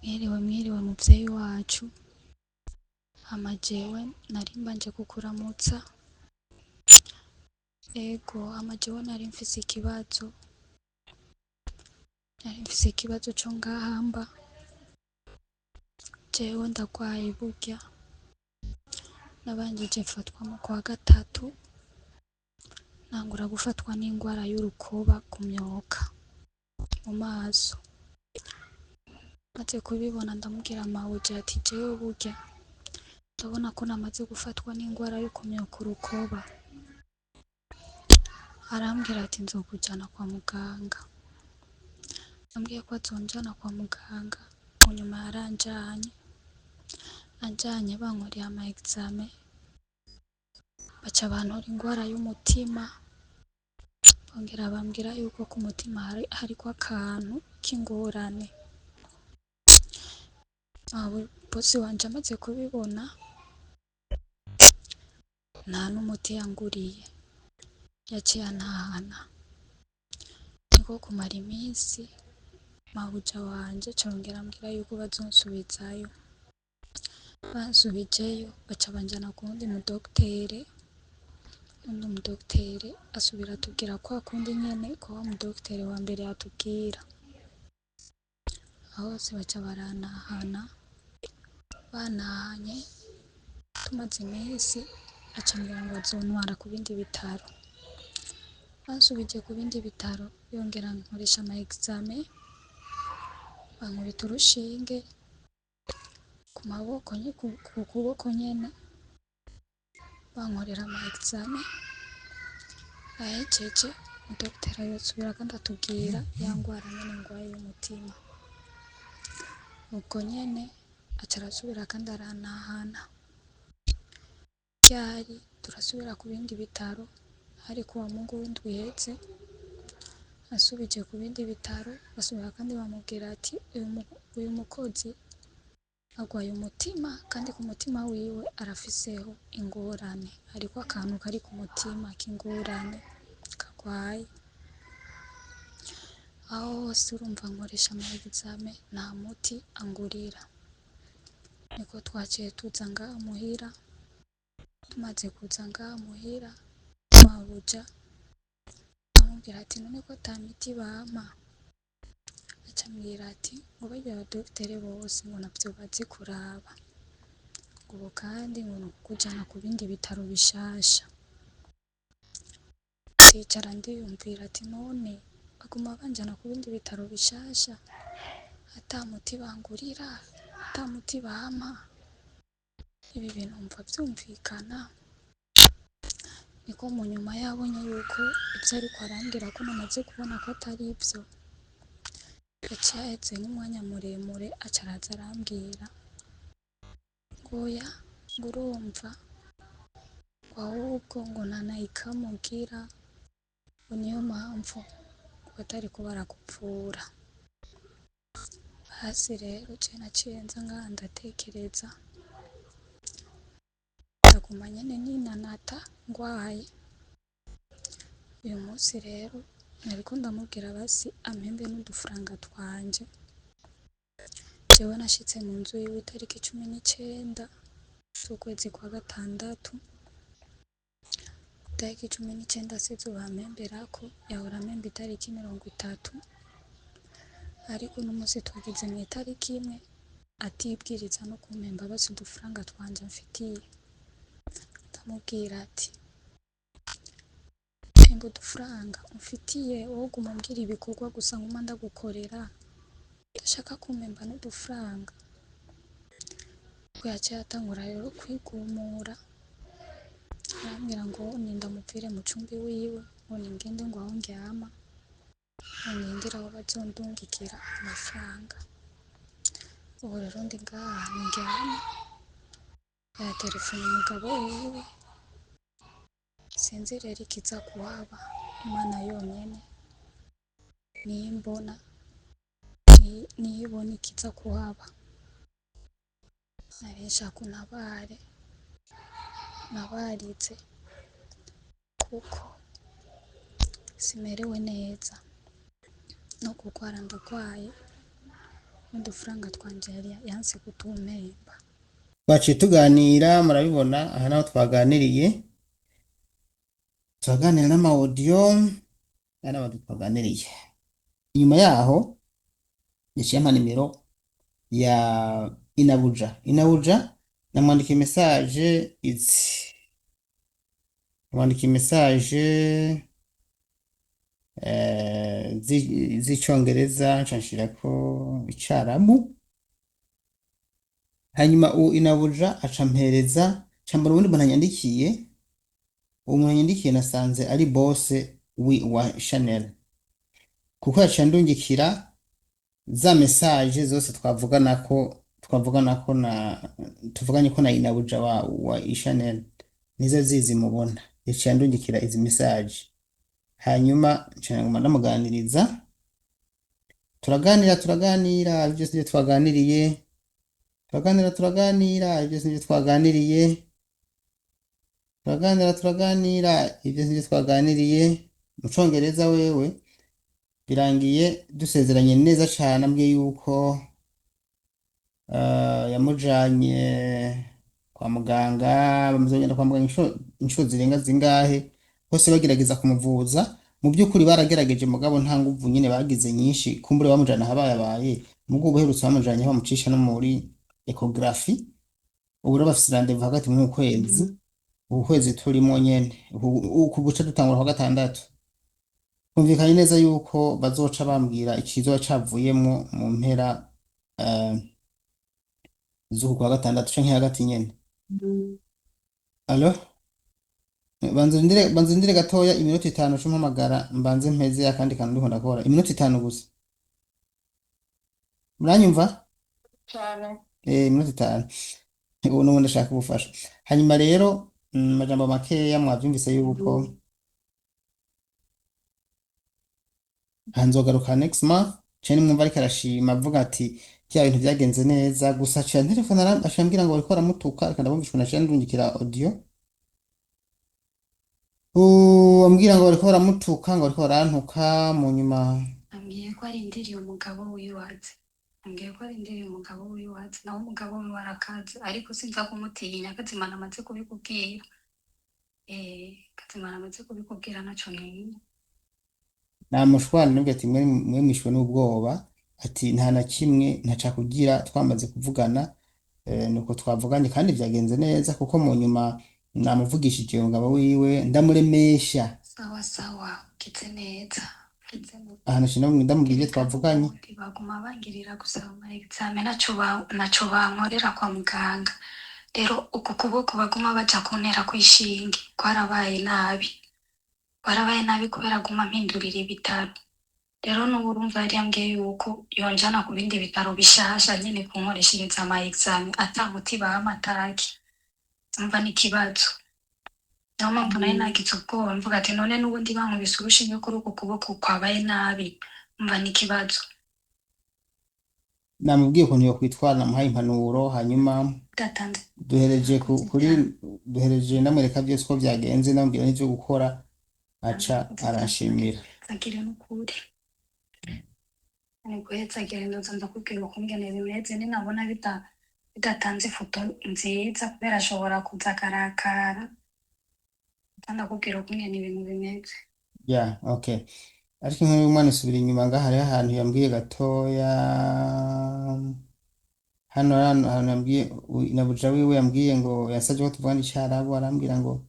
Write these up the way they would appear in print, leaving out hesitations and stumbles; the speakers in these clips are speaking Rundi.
Mwiriwe, mwiriwe muvyeyi wacu. Hama jewe nari mbanje kukuramutsa. Ego, hama jewe nari mfise ikibazo. Nari mfise ikibazo co ngaha mba. Jewe ndagwaye burya. Nabanjije mfatwa mu kwa gatatu, ntangura gufatwa n'ingwara y'urukoba kumyoka mu maso. Maze kubibona ndamubwira mabuja ati jewe burya ndabona ko namaze gufatwa n'ingwara yo kumyoka urukoba. Arambwira ati nzokujana kwa muganga. Ambwiye ko azonjana kwa muganga, mu nyuma yaranjanye. Anjanye bankoreye ama examen, baca bantora ingwara y'umutima, bongera bambwira yuko ku mutima hariko akantu k'ingorane. Bosi wanje amaze kubibona, nta n'umuti yanguriye, yaciye antahana. Niko kumara iminsi, mabuja wanje aca arongera ambwira yuko bazonsubizayo. Bansubijeyo baca banjana ku wundi mudogitere, uwundi mudogitere asubira atubwira kwa kundi nyene ko wa mudogitere wa mbere yatubwira. Aho hose baca barantahana, bantahanye tumaze iminsi aca ambwira ngo azontwara ku bindi bitaro. Bansubije ku bindi bitaro yongera ankoresha ama examen, bankubita urushinge ku maboko, ku kuboko nyene, bankorera ama examen, ahejeje umudogiteri arasubira kandi atubwira ya ngwara nyene ngwaye y'umutima. Ubwo nyene aca arasubira kandi arantahana. Ryari turasubira ku bindi bitaro, hari kuwa Mungu w'indwi iheze, asubije ku bindi bitaro basubira kandi bamubwira ati uyu mukozi agwaye umutima kandi ku mutima wiwe arafiseho ingorane, hariko akantu kari ku mutima k'ingorane kagwaye. Aho hose urumva nkoresha ama examen nta muti angurira. Niko twaciye tuza ngaha muhira, tumaze kuza ngaha muhira mabuja amubwira ati none ko ata miti bampa, aca ambwira ati ngo barya abadogiteri bose ngo ntavyo bazi kuraba, ngo ubu kandi ngo ni ukukujana ku bindi bitaro bishasha. Ndicara ndiyumvira ati none baguma banjana ku bindi bitaro bishasha ata muti bangurira, ata muti bampa, ibi bintu mva vyumvikana. Niko mu nyuma yabonye yuko ivyo ariko arambwira ko namaze kubona ko atari ivyo, yaciye aheze nk'umwanya muremure aca araza arambwira ngo oya, ngo urumva, ngo ahubwo ngo nta na ikamu ugira, ngo niyo mpamvu ngo batariko barakuvura. Hasi rero je naciye nza ngaha ndatekereza, ndaguma nyene ninanata ngwaye. Uyu munsi rero nariko ndamubwira basi ampembe n'udufaranga twanje. Jewe nashitse mu nzu yiwe itariki 19 z'ukwezi kwa gatandatu, itariki 19 sizo bampemberako, yahora ampemba itariki 30, ariko uno munsi twageze mw'itariki imwe atibwiriza no kumpemba basi udufaranga twanje amfitiye. Ndamubwira ati mpemba udufaranga umfitiye, wowe uguma umbwira ibikorwa gusa nguma ndagukorera, ndashaka kumpemba n'udufaranga. Ubwo yaciye atangura rero kwigumura, arambwira ngo nindamuvire mu cumba iwiwe, ngo ningende ngo aho ndyama, ngo nindire aho bazondungikira amafaranga. Ubu rero ndi ngaha ahantu ndyama, yaterefona umugabo wiwe, sinzi rero ikiza kuhaba, Imana yonyene niyo imbona, niyo ibona ikiza kuhaba. Nari nshaka untabare, untabarize kuko simerewe neza, no kugwara ndagwaye. N'udufaranga twanje yari yanse kutumpemba. Twaciye tuganira, murabibona aha naho twaganiriye, turaganira n'ama audio, aya n'abantu twaganiriye. Inyuma yaho yaciye ampa nimero ya Inabuja. Inabuja namwandikiye message izi, namwandikiye message z'icongereza, nca nshirako icarabu. Hanyuma uwo Inabuja aca ampereza, nca mbona uwundi muntu anyandikiye. Uwo muntu anyandikiye nasanze ari boss wa Chanel, kuko yaciye andungikira za message zose twavuganako na tuvuganye ko na Inabuja wa Chanel, nizo zizi mubona. Yaciye andungikira izi message, hanyuma nca nguma ndamuganiriza, turaganira, turaganira byose ibyo twaganiriye, turaganira, turaganira ibyo ibyo twaganiriye, turaganira, turaganira ibyo ibyo twaganiriye mu congereza. Wewe birangiye dusezeranye neza cane, ambwiye yuko yamujanye kwa muganga, bamuzogenda kwa muganga inshuro zirenga zingahe hose bagerageza kumuvuza. Mu by'ukuri baragerageje, mugabo nta nguvu nyine bagize nyinshi, kumbure bamujana ahabayabaye. Mugo ubuherutse bamujanye aho bamucisha no muri échographie. Ubu rero bafise rendez-vous hagati mu kwezi, uku kwezi turimo nyene, uku guca dutangura kwa gatandatu. Kumvikanye neza yuko bazoca bambwira ikizoba cavuyemwo mu mpera z'uku kwa gatandatu canke hagati nyene. Allo, banza ndire gatoya iminota 5, cumpamagara mbanze mpeze akandi kantu ndiko ndakora, iminota 5 gusa. Muranyumva? Cyane. Iminota 5. Ubu n'ubundi ndashaka ubufasha. Hanyuma rero mu majambo makeya mwavyumvise yuko nzogaruka next month cene mwumva ariko arashima avuga ati bya bintu byagenze neza. Gusa aciye antelefona aciye ambwira ngo bariko baramutuka. Reka ndabumvisha ukuntu aciye andungikira audio. Ambwira ngo bariko baramutuka, ngo bariko barantuka mu nyuma. Ambwiye ko arindiriye umugabo wiwe aze. Ambwiye ko arindiriye umugabo wiwe aze, nawe umugabo wiwe arakaze, ariko sinza kumutinya. Kazimana amaze kubikubwira. Kazimana amaze kubikubwira, naco ntinya. Namushwana nubwo ati mwe mwishwe n'ubwoba, ati nta na kimwe ntacakugira, twamaze kuvugana. Nuko twavuganye kandi vyagenze neza, kuko mu nyuma namuvugishije umugabo wiwe ndamuremesha. Sawa sawa, ugize neza. Ugize neza. Ahantu ndamubwira ivyo Erega twavuganye. n'ubundi baguma bangirira gusa ama examen, naco bankorera kwa muganga. Rero uku kuboko baguma baja kuntera kw'ishinge kwarabaye nabi. Kwarabaye nabi kubera aguma ampindurira ibitaro. Rero n'ubu urumva yari yambwiye yuko yonjana ku bindi bitaro bishasha nyene kunkoreshereza ama examen ata muti bampa ataki. Umva n'ikibazo. Niyo mpamvu nari nagize ubwoba mvuga ati none n'ubundi bankubise urushinge kuri uku kuboko kwabaye nabi. Umva n'ikibazo. Namubwiye ukuntu yokwitwara, namuhaye impanuro, hanyuma Datanze duhereje kuri kuzitanga. duhereje ndamwereka vyose uko vyagenze, ndamubwira n'ivyo gukora, aca aranshimira. Guhezagire n'ukuri. Ni guhezagire, ndoza ndakubwira ukungene bimeze ninabona bidatanze ifoto nziza, kubera ashobora kuza akarakara. Nza ndakubwira ukungene ibintu bimeze. Yeah, okay. Ariko inkuru y'umwana isubira inyuma. Ngaha hariho ahantu yambwiye gatoya, hano hari ahantu yambwiye nabuja wiwe yambwiye ngo yasavye ko tuvugana icarabu, arambwira ngo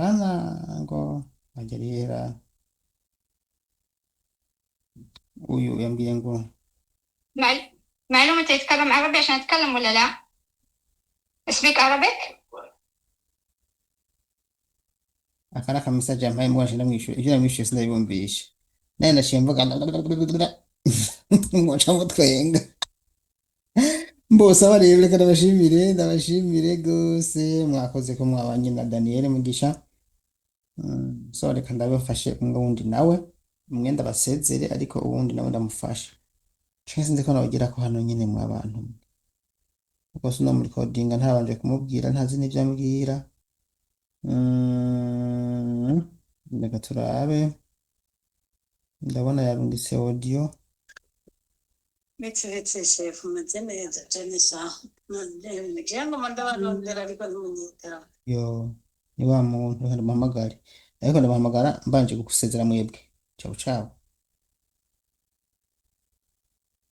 ana ngo agera ihera. Uyu yambwiye ngo معلومة يتكلم عربي عشان أتكلم ولا لا؟ Speak Arabic؟ Aka ni akamesaje yampaye mbona ndamwishyura, ivyo namwishyuye sindabibumvisha naye naciye mvuga ngo mutwenga mbose. Aba rero reka ndabashimire, ndabashimire gose, mwakoze ko mwabanye na Daniel Mugisha. So reka ndabafashe umwe wundi nawe umwe ndabasezere, ariko uwundi nawe ndamufashe, canke sinzi ko nabagera ko hano nyene mwa bantu, kuko sinamurekodinga ntabanje kumubwira, ntazi n'ivyo ambwira. Reka turabe, ndabona yarungitse audio. Metse shefu meze neza cyane sawa. Ngira ngo ndabarondera ariko ntimunyitaho. Yo, ni wa muntu, reka ndamuhamagare, ariko ndamuhamagara mbanje gusezera mwebwe. Ciao ciao.